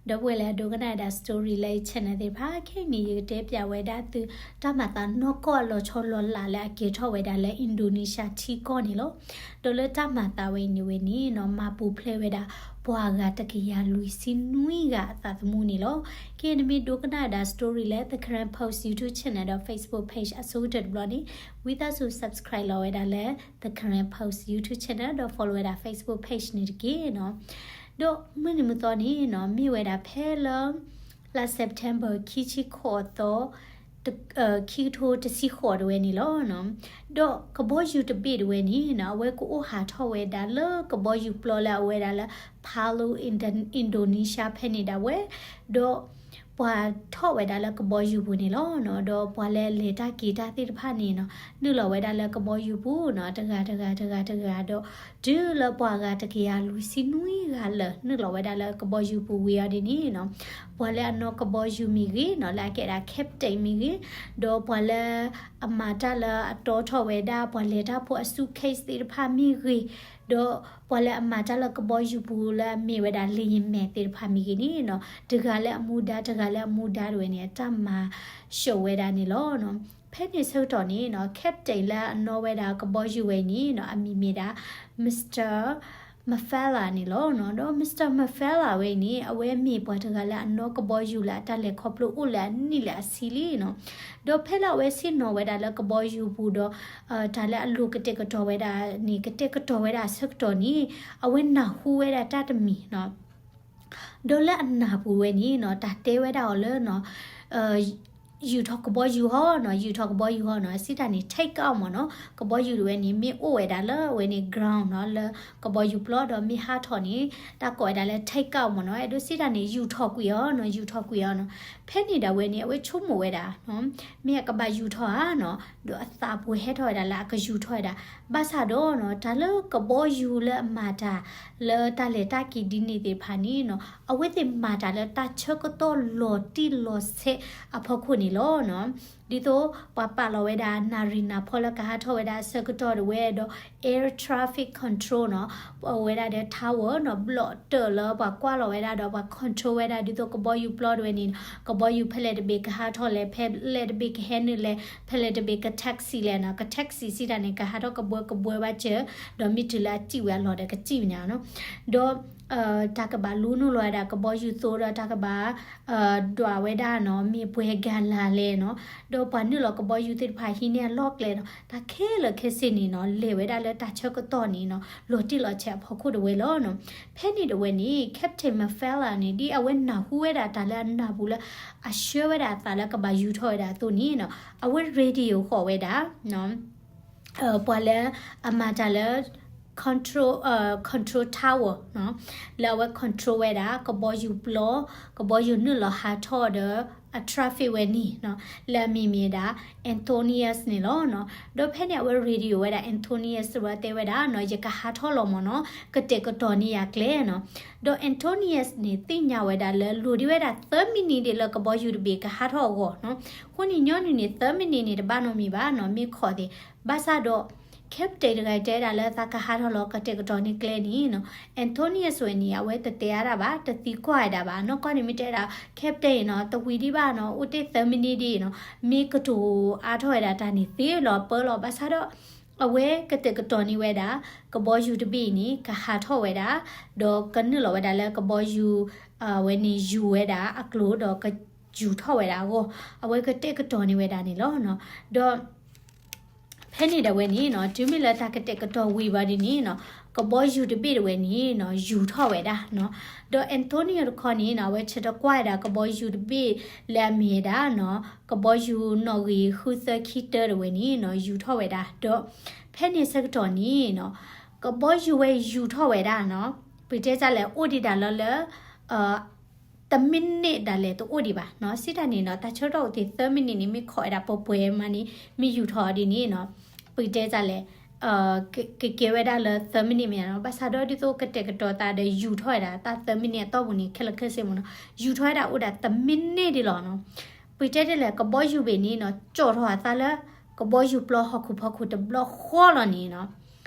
ဒီပုၢ်ဝဲၢ်လၢအဒိကနၣ်ဝဲဒၣ် story လၢယ channel သ့ၣ်တဖၣ် ခဲအံၤန့ၣ် ယကတဲပၠးဝဲဒၣ်သု တၢ်မၤသးနီၢ်ကီၢ်အလီၤဆီလီၤလးလၢအကဲထီၣ်ဝဲဒၣ်လၢ Indonesia ထံကီၢ်န့ၣ်လီၤ. ဒီးလၢတၢ်မၤသးဝဲအံၤန့ၣ်ဝဲန့ၣ်နီၤ မၤပူၤဖျဲးဝဲဒၣ် ပှၤဂၤတကယၤလွံၢ်ဆံနွံဂၤအသးသမူန့ၣ်လီၤ. ကဲနမ့ၢ်ဒိကနၣ်ဝဲဒၣ် story လၢ The Karen Post YouTube channel ဒီး Facebook page အဆိကတၢၢ်တဘျီန့ၣ် ဝံသးစူၤ subscribe လီၤဝဲဒၣ်လၢ The Karen Post YouTube channel ဒီး follow ဝဲဒၣ် Facebook page န့ၣ်တက့ၢ်နီၤ. ဒီးမုၢ်နံၤမုၢ်သီန့ၣ်နီၤ မ့ၢ်ဝဲဒၣ်ဖဲလၢ လါ September ခံဆံဃိးသီ ခံကထိတဆံဃိးတဝဲန့ၣ်လီၤ. ဒီးကဘီယူၤတဘ့ၣ်တဝဲန့ၣ်နီၤ အဝဲကအိၣ်ဟးထီၣ်ဝဲဒၣ်လၢကဘီယူၤပျီလၢအဝဲဒၣ်လၢ Palu Indo- Indonesia ဖဲန့ၣ်ဒၣ်ဝဲ, ဒီးပှၤထီၣ်ဝဲဒၣ်လၢကဘီယူၤပူၤန့ၣ်လီၤ. ဒီးပှၤလၢလဲၤတၢ်က့ၤတၢ်သ့ၣ်တဖၣ်န့ၣ်နီၤ နုာ်လီၤဝဲဒၣ်လၢကဘီယူၤပူၤနီၤ တဂၤတဂၤတဂၤတဂၤဒီး တုၤလၢပှၤဂၤတကယၤလွံၢ်ဆံနွံဂၤလၢာ်နုာ်လီၤဝဲဒၣ်လၢကဘီယူၤပူၤဝံၤအီၤဒ်န့ၣ်နီၤ ပှၤလၢအနီၣ်ကဘီယူၤမ့ၢ်ဂ့ၤနီၤ လၢအကဲဒၣ် captain မ့ၢ်ဂ့ၤ, ဒီးပှၤလၢအမၤတၢ်လၢအတီထီၣ်ဝဲဒၣ် ပှၤလဲၤတၢ်ဖိအ suitcase သ့ၣ်တဖၣ်မ့ၢ်ဂ့ၤ, ဒီးပှၤလၢအမၤတၢ်လၢကဘီယူၤပူၤလၢအမ့ၢ်ဝဲဒၣ် လ့ယမဲာ်သ့ၣ်တဖၣ်မ့ၢ်ဂ့ၤန့ၣ်နီၤ တဂၤလၢအမူဒါ တဂၤလၢအမူဒါတဝဲန့ၣ် အတၢ်မၤ ရှုံးဝဲဒၣ်န့ၣ်လီၤ. ဖဲန့ၣ်ဆၢကတီၢ်န့ၣ်နီၤ captain လၢအနီၣ်ဝဲဒၣ်ကဘီယူၤဝဲအံၤန့ၣ်နီၤ အမံၤမ့ၢ်ဒၣ် Mister Mafella န့ၣ်လီၤ. ဒီး Mister Mafella ဝဲအံၤန့ၣ် အဝဲမ့ၢ်ပှၤတဂၤလၢအနီၣ်ကဘီယူၤလၢအတၢ်လဲၤခီဖျိအိၣ်လၢအနံၣ်လၢအဆံလံနီၤ. ဒီးဖဲလၢအဝဲဆ့ၣ်နီၤဝဲဒၣ်လၢကဘီယူၤပူၤဒီး တၢ်လၢအလိၤကတဲာ်ကတီၤဝဲဒၣ်န့ၣ် ကတဲာ်ကတီၤဝဲဒၣ်အဆၢကတီၢ်န့ၣ် အဝဲနၢ်ဟူဝဲဒၣ်တၢ်တမံၤနီၤ ဒီးလၢအနၢ်ပူၤဝဲန့ၣ်နီၤ တၢ်တဲဝဲဒၣ်အီၤလၢနီၤ ယူၤထီၣ်ကဘီယူၤဟီနီၤ ယူၤထီၣ်ကဘီယူၤဟီနီၤ စံးတၢ်န့ၣ် take out မ့ၢ်နီၤ ကဘီယူၤတဝဲန့ၣ် မ့ၢ်အိၣ်ဝဲဒၣ်လၢအဝဲန့ၣ် ground နီၤ လၢကဘီယူၤပျီဒီးမ့ၢ်ဟးထီၣ်န့ၣ် တၢ်ကိးဝဲဒၣ်လၢ take out မ့ၢ်နီၤ အဲၣ်ဒိးစံးတၢ်န့ၣ် ယူၤထီၣ်ကွံာ်အီၤနီၤ ယူၤထီၣ်ကွံာ်အီၤနီၤ ဖဲန့ၣ်ဒၣ်ဝဲန့ၣ် အဝဲဆိကမိၣ်ဝဲဒၣ် မ့ၢ်အကဘၣ်ယူၤထီၣ်ဧါနီၤ ဒီးအသးပူၤဟဲထီၣ်ဝဲဒၣ်လၢအကယူၤထီၣ်ဝဲဒၣ် ဘၣ်ဆၣ်ဒီးနီၤ တၢ်လၢကဘီယူၤလၢအမၤတၢ် လၢတၢ်လဲၤတၢ်က့ၤဒ်န့ၣ်သ့ၣ်တဖၣ်န့ၣ်နီၤ အဝဲသ့ၣ်မၤတၢ်လၢတၢ်ဆၢကတီၢ်လီၤတံၢ်လီၤဆဲးအဖီခိၣ်န့ၣ်လီၤနီၤ ဒ်သိးပှၤပာ်လီၤဝဲဒၣ်နၣ်ရံၣ်နၢ်ဖီလၢကဟးထီၣ်ဝဲဒၣ်အဆၢကတီၢ်တဝဲဒီး air traffic control နီၤ ပဝဲဒၣ်ဒီး tower နီၤ ဘျီၣ်တၢၣ်လၢပှၤကွၢ်လီၤဝဲဒၣ်ဒီးပှၤ control ဝဲဒၣ် ဒ်သိးကဘီယူၤပျီတဝဲန့ၣ် ကဘီယူၤဖဲလဲၣ်တဘ့ၣ်ကဟးထီၣ်လဲၣ် ဖဲလဲၣ်တဘ့ၣ်ကဟဲနုာ်လဲၣ် ဖဲလဲၣ်တဘ့ၣ်က taxi လဲၣ်နီၤ က taxi စံးတၢ်န့ၣ် ကဟးထီၣ်ကဘှၢကဘှၢဘၣ်စၢၤ ဒီးမ့ၢ်တုၤလၢအစံၣ်ဝဲအလီၢ်ဒီးကစံၣ်ဝဲန့ၣ်နီၤ ဒီး တၢ်ကဘၣ်လူနုာ်လီၤဝဲဒၣ်ကဘီယူၤသိဒီးတၢ်ကဘၣ် ဒွးဝဲဒၣ်နီၤ မ့ၢ်ပှဲၤဂၤလၢ်လဲၣ်နီၤ ဒီးပှၤနုာ်လီၤကဘီယူၤသ့ၣ်တဖၣ်ဟံးန့ၢ်အလီၢ်ကျဲနီၤ တၢ်ခဲလၢာ်ခဲဆ့န့ၣ်နီၤ လဲၤဝဲဒၣ်လၢတၢ်ဆၢကတီၢ်န့ၣ်နီၤ လီၤတံၢ်လီၤဆဲးအဖီခိၣ်တဝဲလီၤနီၤ ဖဲန့ၣ်တဝဲန့ၣ် Captain Mafella န့ၣ် ဒ်အဝဲနၢ်ဟူဝဲဒၣ်တၢ်လၢအနၢ်ပူၤလၢ အဆှၢဝဲဒၣ်အသးလၢကဘၣ်ယူၤထီၣ်ဝဲဒၣ်အသိးန့ၣ်နီၤ အဝဲ radio ဃီၤဝဲဒၣ် ပှၤလၢအမၤတၢ်လၢ control control tower နီၤ လၢအဝဲ control ဝဲဒၣ် ကဘီယူၤပျီ ကဘီယူၤနုာ်လီၤဟးထီၣ်ဒီး အ traffic ဝဲန့ၣ်နီၤ လၢအမံၤမ့ၢ်ဒၣ် Antonius န့ၣ်လီၤနီၤ ဒီးဖဲန့ၣ်အဝဲ radio ဝဲဒၣ် Antonius ဝဲတဲဝဲဒၣ်နီၤ ယကဟးထီၣ်လီၤမ့ၢ်နီၤ ကတဲာ်ကတီၤန့ၢ်ယၤကျဲနီၤ ဒီး Antonius န့ၣ် သ့ၣ်ညါဝဲဒၣ်လၢ လိၤဒံးဝဲဒၣ်သၢမံးနံးဒံးလၢကဘီယူၤတဘ့ၣ်ကဟးထီၣ်အဂီၢ်နီၤ အဃိန့ၣ်ညီနုၢ်န့ၣ် သၢမံးနံးန့ၣ် တဘၣ်နီတမံၤဘၣ်နီၤ မ့ၢ်ခီၣ်သ့ၣ် ဘၣ်ဆၣ်ဒီး captain တဂၤတဲဒၣ်လၢ သးကဟးထီၣ်လီၤကတဲာ်ကတီၤန့ၢ်ကျဲန့ၣ်နီၤ Antonius ဝဲန့ၣ် အဝဲတတဲအါဒၣ်ဘၣ် တသံကွၢ်ဝဲဒၣ်ဘၣ် နီၢ်ကီၢ်န့ၣ်မ့ၢ်တဲဒၣ် captain နီၤ တဝံၤဒံးဘၣ်နီၤ အိၣ်တ့ၢ်သၢမံးနံးဒံးနီၤ မ့ၢ်ကတိၤအါထီၣ်ဝဲဒၣ်တၢ်န့ၣ်သ့လီၤပၢလီၤ ဘၣ်ဆၣ်ဒီး အဝဲကတဲာ်ကတီၤန့ၢ်ဝဲဒၣ် ကဘီယူၤတဘ့ၣ်အံၤန့ၣ် ကဟးထီၣ်ဝဲဒၣ် ဒီးကနုာ်လီၤဝဲဒၣ်လၢကဘီယူၤ ဝဲန့ၣ်ယူၤဝဲဒၣ်အကျိၤဒီးကယူၤထီၣ်ဝဲဒၣ်အဂီၢ် အဝဲကတဲာ်ကတီၤန့ၢ်ဝဲဒၣ်န့ၣ်လီၤနီၤ ဒီး ဖဲန့ၣ်ဒၣ်ဝဲန့ၣ်နီၤ တုၤမ့ၢ်လၢတၢ်ကတဲာ်ကတီၤဝံၤဘၣ်ဒ်န့ၣ်နီၤ ကဘီယူၤတဘ့ၣ်တဝဲန့ၣ်နီၤ ယူၤထီၣ်ဝဲဒၣ်နီၤ ဒီး Antonio တခီန့ၣ်နီၤ အဝဲဆၢတကွၢ်ဝဲဒၣ်ကဘီယူၤတဘ့ၣ်လၢအမ့ၢ်ဝဲဒၣ်နီၤ ကဘီယူၤနီၣ်ဂံၢ်ဃုသၢခံတၢတဝဲန့ၣ်နီၤ ယူၤထီၣ်ဝဲဒၣ် ဒီးဖဲန့ၣ်ဆၢကတီၢ်န့ၣ်နီၤ ကဘီယူၤဝဲယူၤထီၣ်ဝဲဒၣ်နီၤ ပတဲတၢ်လဲၣ် အိၣ်ဒံးဒၣ်လၢလၢ တမံးနံးဒၣ်လဲာ်တအိၣ်ဒံးဘၣ်နီၤ စံးတၢ်န့ၣ်နီၤ တၢ်ဆၢကတီၢ်အိၣ်သ့ၣ်သၢမံးနံးန့ၣ် မ့ၢ်ခီၣ်ဝဲဒၣ်ပှဲၤပှဲၤမးန့ၣ် မ့ၢ်ယူၤထီၣ်အီၤဒ်န့ၣ်နီၤ ပတဲတၢ်လဲၣ် ကကဲဝဲဒၣ်လၢသၢမံးနံးမ့ၢ်နီၤ ဘၣ်ဆၣ်ဒီးဒ်သိးကတဲာ်ကတီၤသးဒီးယူၤထီၣ်ဝဲဒၣ် တၢ်သၢမံးနံးအတီၢ်ပူၤန့ၣ် ခဲလၢာ်ခဲဆ့မ့ၢ်နီၤ ယူၤထီၣ်ဝဲဒၣ်အိၣ်ဒၣ်တမံးနံးဒံးလီၤနီၤ ပတဲတၢ်လဲၣ် ကဘီယူၤဘ့ၣ်န့ၣ်နီၤ ကၠီၣ်ထီၣ်အသးလၢ ကဘီယူၤပျီဟီၣ်ခိၣ်ဖီခိၣ်တဘျီဃီလီၤန့ၣ်နီၤ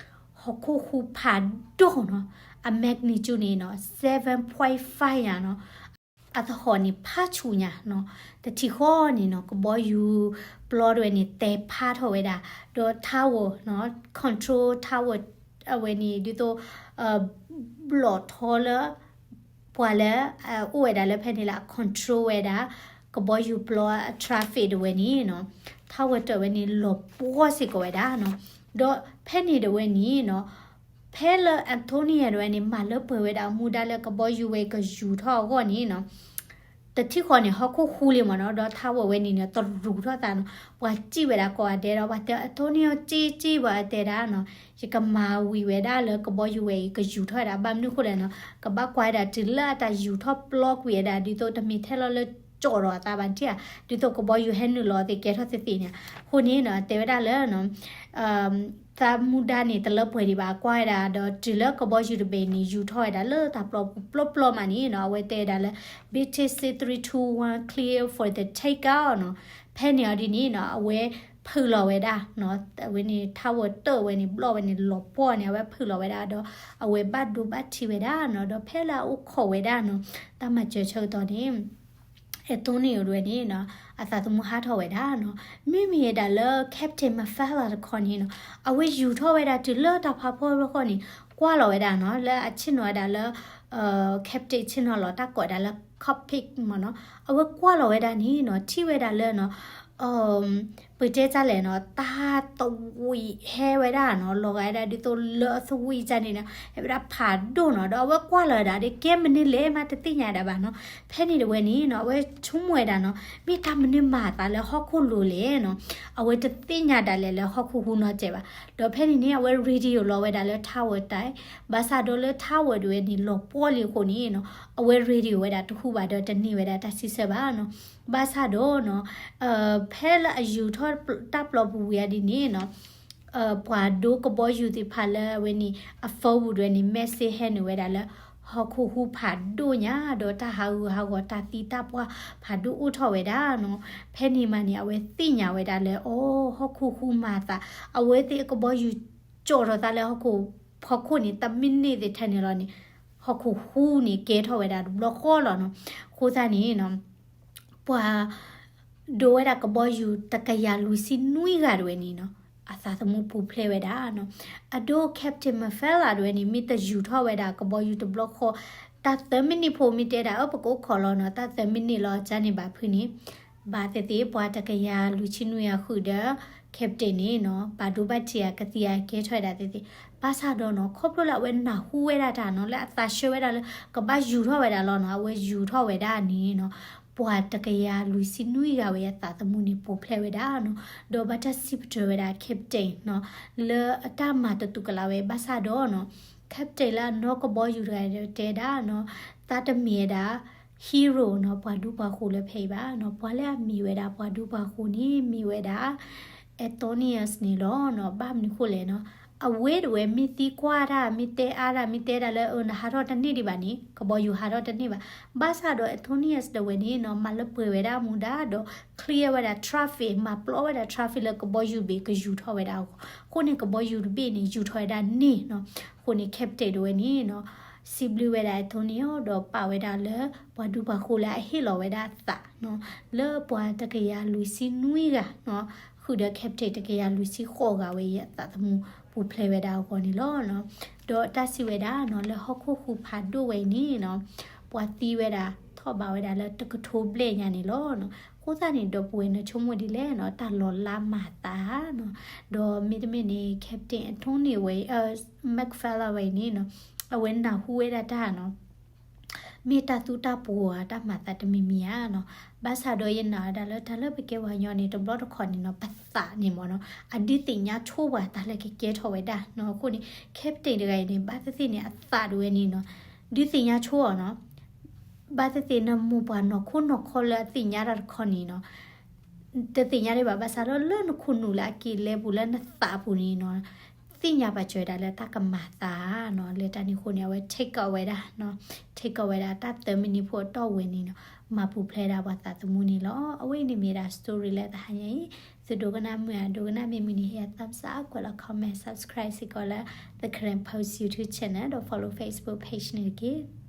ဟီၣ်ခိၣ်ဟူးဖးဒိၣ်နီၤ အ magnitude န့ၣ်နီၤ seven point five ယၤနီၤ အသဟီၣ်န့ၣ်ဖးဆူၣ်ညါနီၤ, တထံၣ်ဃီန့ၣ်နီၤ ကဘီယူၤပျီတဝဲန့ၣ် တဲဖးထီၣ်ဝဲဒၣ်, ဒီး tower နီၤ control tower အဝဲန့ၣ် ဒ်သိး ဘျီၣ်ထီလၢ ပှၤလၢ အိၣ်ဝဲဒၣ်လၢဖဲန့ၣ်လၢအ control ဝဲဒၣ် ကဘီယူၤပျီ traffic တဝဲန့ၣ်နီၤ, tower တဝဲန့ၣ် လီၤပှီၢ်စ့ၢ်ကီးဝဲဒၣ်နီၤ, ဒီးဖဲန့ၣ်တဝဲန့ၣ်နီၤ ဖဲလၢ Antonio တဝဲန့ၣ် မၤလၢပှဲၤဝဲဒၣ်မူဒါလၢကဘီယူၤဝဲကယူၤထီၣ်အဂီၢ်န့ၣ်နီၤ, တထံၣ်ဃီန့ၣ် ဟီၣ်ခိၣ်ဟူလံမ့ၢ်နီၤ, ဒီး tower ဝဲန့ၣ်န့ၣ် တရူးထီၣ်သးနီၤ, ပှၤစံၣ်ဝဲဒၣ်ကိးဂၤဒဲးဒီး ပှၤတဲ Antonio စံၣ်စံၣ် ပှၤတဲဒၣ်နီၤ, ယကမၤဝံၤဝဲဒၣ်လၢကဘီယူၤဝဲအံၤကယူၤထီၣ်ဝဲဒၣ် ဘၣ်မနုၤဃိလဲၣ်နီၤ, ကဘၣ်ကွၢ်ဝဲဒၣ်တုၤလၢအတၢ်ယူၤထီၣ်ပျီကွံာ်ဝဲဒၣ် ဒ်သိးတမ့ၢ်ထဲလီၤလၢကၠီၣ်ဒီးအသးဘၣ်ထံၣ်ဧါ, ဒ်သိးကဘီယူၤဟဲနုာ်လီၤသ့ၣ်ကဲထီၣ်သ့ၣ်သ့ၣ်န့ၣ်, အဃိန့ၣ်နီၤ တဲဝဲဒၣ်လၢ သးမူဒါန့ၣ် တလၢပှဲၤဒံးဘၣ် ကွၢ်ဝဲဒၣ် ဒီးတုၤလၢကဘီယူၤတဘ့ၣ်န့ၣ် ယူၤထီၣ်ဝဲဒၣ်လၢတၢ်ပျီပူၤပျီပျီမးန့ၣ်နီၤ, အဝဲတဲဝဲဒၣ်လၢ Betis six three two one clear for the takeoff နီၤ, ဖဲန့ၣ်အီၤဒ်န့ၣ်နီၤ အဝဲဖုၣ်လီၤဝဲဒၣ်နီၤ, အဝဲန့ၣ် tower တဝဲန့ၣ် ဘျီၣ်ဝဲန့ၣ် လီၤပှီၢ်န့ၣ် အဝဲဖုၣ်လီၤဝဲဒၣ်ဒီး အဝဲဘၣ်ဒိဘၣ်ထံးဝဲဒၣ်နီၤ, ဒီးဖဲလၢအအိၣ်ခိးဝဲဒၣ်နီၤ တၢ်မၤစၢၤဆၢကတီၢ်န့ၣ် Antonio တဝဲန့ၣ်နီၤ အသးသမူဟးထီၣ်ဝဲဒၣ်နီၤ, မ့မ့ၢ်ဝဲဒၣ်လၢ Captain Mafala တခီန့ၣ်နီၤ အဝဲယူၤထီၣ်ဝဲဒၣ်တုၤလၢတၢ်ဖးဖီတခီန့ၣ် ကွၢ်လီၤဝဲဒၣ်နီၤ လၢအဆ့ၣ်နီၤဝဲဒၣ်လၢ Captain ဆ့ၣ်နီၤလီၤတၢ်ကိးဒၣ်လၢ cockpit မ့ၢ်နီၤ, အဝဲကွၢ်လီၤဝဲဒၣ်န့ၣ်နီၤ ထံၣ်ဝဲဒၣ်လၢနီၤ ပတဲတၢ်လဲၣ်နီၤ တၢ်သဝံၣ်ဟဲဝဲဒၣ်နီၤ, လီၤဂာ်ဝဲဒၣ်ဒ်သိးလၢအသဝံၣ်န့ၣ်နီၤ ဟဲဝဲဒၣ်ဖးဒိၣ်နီၤ, ဒီးအဝဲကွၢ်လီၤဝဲဒၣ်ဒီး ကဲမနုၤလဲၣ်မးတသ့ၣ်ညါဒၣ်ဘၣ်နီၤ, ဖဲန့ၣ်တဝဲန့ၣ်နီၤ အဝဲဆိကမိၣ်ဝဲဒၣ်နီၤ မ့ၢ်တၢ်မနုၤမၤအသးလၢဟီၣ်ခိၣ်လိၤလဲၣ်နီၤ, အဝဲတသ့ၣ်ညါဒၣ်လဲာ်လၢဟီၣ်ခိၣ်ဟူနီတစဲးဘၣ်, ဒီးဖဲန့ၣ်န့ၣ် အဝဲ radio လီၤဝဲဒၣ်လၢ tower တၢ်, ဘၣ်ဆၣ်ဒီးလၢ tower တဝဲန့ၣ် လီၤပှီၢ်လံအဃိန့ၣ်နီၤ အဝဲ radio ဝဲဒၣ်တဟူဘၣ်ဒီးတန့ၢ်ဝဲဒၣ်တၢ်စံးဆၢဘၣ်နီၤ, ဘၣ်ဆၣ်ဒီးနီၤ ဖဲလၢအယူၤထီၣ်တၢ်ပျီပူၤဝံၤအီၤဒ်န့ၣ်နီၤ ပှၤဒိကဘီယူၤသ့ၣ်တဖၣ်လၢအဝဲန့ၣ် အ phone ပူၤတဝဲန့ၣ် message ဟဲနုာ်ဝဲဒၣ်လၢ ဟီၣ်ခိၣ်ဟူဖးဒိၣ်ညါ ဒီးတၢ်ဟးဂူာ်ဟးဂီၤတၢ်သံတၢ်ပှၢ်ဖးဒိၣ်အိၣ်ထီၣ်ဝဲဒၣ်နီၤ, ဖဲန့ၣ်မးန့ၣ် အဝဲသ့ၣ်ညါဝဲဒၣ်လၢ အိ ဟီၣ်ခိၣ်ဟူမၤသး, အဝဲသ့ၣ်ကဘီယူၤကၠီၣ်ထီၣ်သးလၢဟီၣ်ခိၣ်ဖီခိၣ်န့ၣ် တမံးနံးသ့ၣ်ထဲန့ၣ်လီၤန့ၣ် ဟီၣ်ခိၣ်ဟူန့ၣ်ကဲထီၣ်ဝဲဒၣ်တဘျီဃီလီၤနီၤ, အဃိသတးန့ၣ်နီၤ ပှၤ ဒိဝဲဒၣ်ကဘီယူၤတကယၤလွံၢ်ဆံနွံဂၤတဝဲန့ၣ်နီၤ အသးသမူပူၤဖျဲးဝဲဒၣ်နီၤ, အဒိ Captain Mafela တဝဲန့ၣ် မ့ၢ်တယူၤထီၣ်ဝဲဒၣ်ကဘီယူၤတဘျီဃီ တၢ်သၢမံးနံးဖိမ့ၢ်တဲဒၣ် အၢ ပကအိၣ်ခိးလီၤနီၤ တၢ်သၢမံးနံးလီၤ ကန့ၣ်ဘၣ်ဖုန့ၣ် ဘၣ်သ့ၣ်သ့ၣ် ပှၤတကယၤလွံၢ်ဆံနွံဂၤဃုာ်ဒီး Captain န့ၣ်နီၤ ဘၣ်ဒိဘၣ်ထံးအကသံၣ်အကဲထီၣ်ဝဲဒၣ်သ့ၣ်သ့ၣ်, ဘၣ်ဆၣ်ဒီးနီၤ ခီဖျိလၢအဝဲနၢ်ဟူဝဲဒၣ်တၢ်နီၤ လၢအသးဆၢဝဲဒၣ်လၢ ကဘၣ်ယူၤထီၣ်ဝဲဒၣ်လီၤနီၤ အဝဲယူၤထီၣ်ဝဲဒၣ်န့ၣ်နီၤ ပှၤတကယၤလွံၢ်ဆံနွံဂၤဝဲအသးသမူန့ၣ် ပူၤဖျဲးဝဲဒၣ်နီၤ, ဒီးဘၣ်တၢ်စံးပတြၢၤဝဲဒၣ် Captain နီၤ လၢအတၢ်မၤတတူၢ်ကလာ်ဝဲ ဘၣ်ဆၣ်ဒီးနီၤ Captain လၢအနီၣ်ကဘီယူၤတဂၤဒီးတဲဒၣ်နီၤ သးတမ့ၢ်ဝဲဒၣ် hero နီၤ ပှၤဒူပှၤဃိၤလၢဖဲအံၤဘၣ်နီၤ, ပှၤလၢအမ့ၢ်ဝဲဒၣ်ပှၤဒူပှၤဃိၤန့ၣ် မ့ၢ်ဝဲဒၣ် Antonius န့ၣ်လီၤနီၤ, ဘၣ်မနုၤဃိလဲၣ်နီၤ အဝဲတဝဲမ့ၢ်သံကွၢ်တၢ် မ့ၢ်တဲအါတၢ် မ့ၢ်တဲဒၣ်လၢ အၢ နဟးထီၣ်တန့ၢ်ဒံးဘၣ်န့ၣ် ကဘီယူၤဟးထီၣ်တန့ၢ်ဘၣ်, ဘၣ်ဆၣ်ဒီး Antonius တဝဲန့ၣ်နီၤ မၤလၢပှဲၤဝဲဒၣ်မူဒါဒီး clear ဝဲဒၣ် traffic မၤပျီဝဲဒၣ် traffic လၢကဘီယူၤတဘ့ၣ်ကယူၤထီၣ်ဝဲဒၣ်အဂီၢ်, အဃိန့ၣ် ကဘီယူၤတဘ့ၣ်န့ၣ် ယူၤထီၣ်ဝဲဒၣ်န့ၣ်နီၤ, အဃိန့ၣ် Captain တဝဲန့ၣ်နီၤ စံးဘျုးဝဲဒၣ် Antonio ဒီးပာ်ဝဲဒၣ်လၢ ပှၤဒူပှၤဃိၤလၢအဟ့ၣ်လီၤဝဲဒၣ်အသးနီၤ လၢပှၤတကယၤလွံၢ်ဆံနွံဂၤနီၤ ဃုာ်ဒီး Captain တကယၤလွံၢ်ဆံဃိးဂၤဝဲအံၤအသးသမူပူၤဖျဲးဝဲဒၣ်အဂီၢ်န့ၣ်လီၤ. ဒီးတၢ်စံးဝဲဒၣ်နီၤ လၢဟီၣ်ခိၣ်ဟူးဖးဒိၣ်ဝဲအံၤန့ၣ်နီၤ ပှၤသံဝဲဒၣ် ထီၣ်ဘးဝဲဒၣ်လၢတကထိဘျဲၣ်ညါန့ၣ်လီၤ. အဃိသတးန့ၣ် ဒီပုၢ်ဝဲၢ်နဆိကမိၣ်ဒ်လဲၣ်နီၤ တၢ်လီၤလါမၤသးနီၤ ဒီးမ့တမ့ၢ်န့ၣ် Captain Antonio ဝဲအံၤ Macfarlane ဝဲအံၤန့ၣ်နီၤ အဝဲနၢ်ဟူဝဲဒၣ်တၢ်နီၤ မ့ၢ်တၢ်သူတၢ်ပှိၤဧါ တၢ်မၤသးတမံၤမံၤဧါနီၤ. ဘၣ်ဆၣ်ဒီးယနာ်ဝဲဒၣ်လၢတၢ်လၢပကဲပှၤကညီန့ၣ် တဘျီတခီၣ်န့ၣ်နီၤ ပသးန့ၣ်မ့ၢ်နီၤ အဒုးသ့ၣ်ညါဆိပှၤတၢ်လၢကကဲထီၣ်ဝဲဒၣ်နီၤ. အဃိန့ၣ် Captain တဂၤအံၤန့ၣ် ဘၣ်သ့ၣ်သ့ၣ်န့ၣ် အသးတဝဲန့ၣ်နီၤ ဒုးသ့ၣ်ညါဆိအီၤနီၤ ဘၣ်သ့ၣ်သ့ၣ်နမိၢ်ပှၢ်နီၢ်ခိနီၢ်ခီလၢအသ့ၣ်ညါတၢ်တခီန့ၣ်နီၤ တသ့ၣ်ညါဒံးဘၣ် ဘၣ်ဆၣ်ဒီးလၢနခိၣ်နူာ်လၢအက့ၤလဲပူၤလၢနသးပူၤန့ၣ်နီၤ သ့ၣ်ညါပာ်စၢၤဝဲဒၣ်လၢတၢ်ကမၤသးနီၤ. လၢတၢ်န့ၣ်အဃိန့ၣ် အဝဲ take out ဝဲဒၣ်နီၤ take out ဝဲဒၣ်တၢ်သၢမံးနံးဖိအတီၢ်ဝဲန့ၣ်နီၤ မၤပူၤဖျဲးဒၣ်ပှၤသးသမူန့ၣ်လီၤ. အဝဲအံၤန့ၣ်မ့ၢ်ဒၣ် story လၢတဟါညါအံၤ သုဒိကနၣ်မုာ်ဧါ ဒိကနၣ်မ့ၢ်မုာ်န့ၣ် ဟ့ၣ်ယၤ thumbs up ကွဲးလီၤ comment subscribe စ့ၢ်ကီးလၢ The Karen Post YouTube channel ဒီး follow Facebook page န့ၣ်တက့ၢ်.